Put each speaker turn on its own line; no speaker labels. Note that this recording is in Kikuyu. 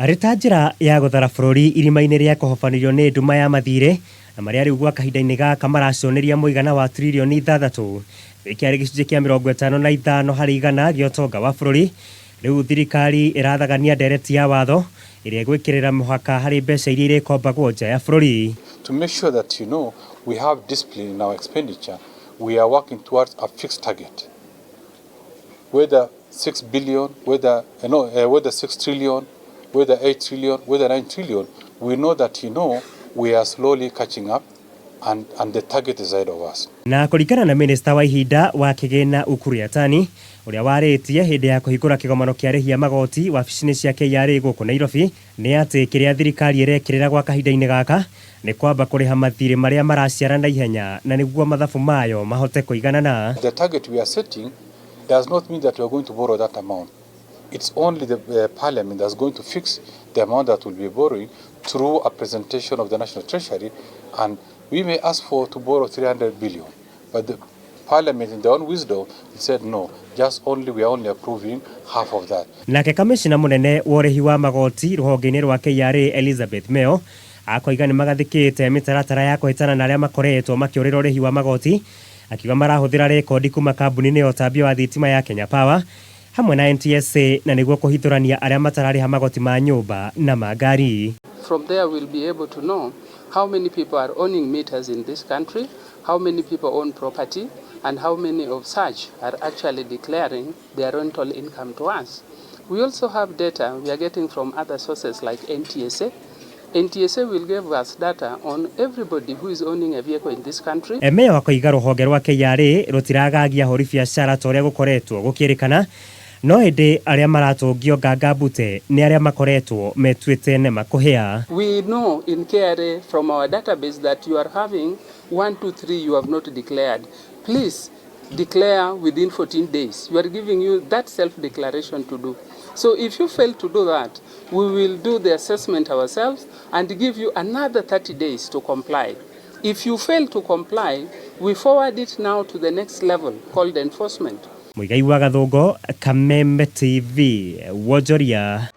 Arĩ ta njĩra ya gũthara bũrũri irima-inĩ rĩa kũhobanĩrio nĩ nduma ya mathirĩ na marĩa rĩu gwa kahinda-inĩ gaka maraconĩria mũigana wa tririoni ithathatũ, gĩkĩ arĩ gĩcunjĩ kĩa 55% gĩa ũtonga wa bũrũri. Rĩu thirikari ĩrathagania ndereti ya watho ĩrĩa ĩgwĩkĩrĩra mũhaka harĩ mbeca iria irĩkombagwo nja ya bũrũri.
To make sure that we have discipline in our expenditure, we are working towards a fixed target. Whether 6 billion, whether no, whether 6 trillion, whether 8 trillion, whether 9 trillion, we know that we are slowly catching up and the target is ahead of us.
Na kũringana na minista wa ihinda wa kĩgĩna Ukur Yatani, ũrĩa warĩtie hĩndĩ ya kũhingũra kĩgomano kĩa arĩhi a magoti wabici-inĩ cia KRA gũkũ Nairobi, nĩ atĩ kĩrĩa thirikari ĩrekĩrĩra gwa kahinda-inĩ gaka nĩ kwamba kũrĩha mathirĩ marĩa maraciara na ihenya na nĩguo mathabu mayo mahote kũiganana.
The target we are setting does not mean that we are going to borrow that amount. It's only the parliament that's going to fix the amount that we'll be borrowing through a presentation of the National Treasury, and we may ask for to borrow 300 billion, but the parliament in their own wisdom said no, just only we are only approving half of that.
Nake kamishina munene wa ũrĩhi wa magoti rũhonge-inĩ rwa KRA Elizabeth Meo akoiga nĩ magathĩkĩte mĩtaratara ya kũhĩtana na arĩa makoretwo makĩũrĩra ũrĩhi wa magoti, akiuga marahũthĩra rekondi kuma kambuni-inĩ ya ũtambia wa thitima ya Kenya Power hamwe na NTSA na nĩguo kũhithũrania arĩa matararĩha magoti ma nyũmba na ma ngari.
From there we'll be able to know how many people are owning meters in this country, how many people own property, and how many of such are actually declaring their rental income to us. We also have data we are getting from other sources like NTSA. NTSA will give us data on everybody who is owning a vehicle in this country.
Meya akoiga rũhonge rwa KRA rũtiragagia ahũri biacara ta ũrĩa gũkoretwo gũkĩrĩkana, no ĩndĩ arĩa maratũngio nganga mbute nĩ arĩa makoretwo metuĩte nema kũhĩa.
We know in KRA from our database that you are having 1, 2, 3 you have not declared. Please declare within 14 days. We are giving you that self-declaration to do. So if you fail to do that, we will do the assessment ourselves and give you another 30 days to comply. If you fail to comply, we forward it now to the next level called enforcement.
Muigai wa Gathũngũ, Kameme TV, Wonjoria.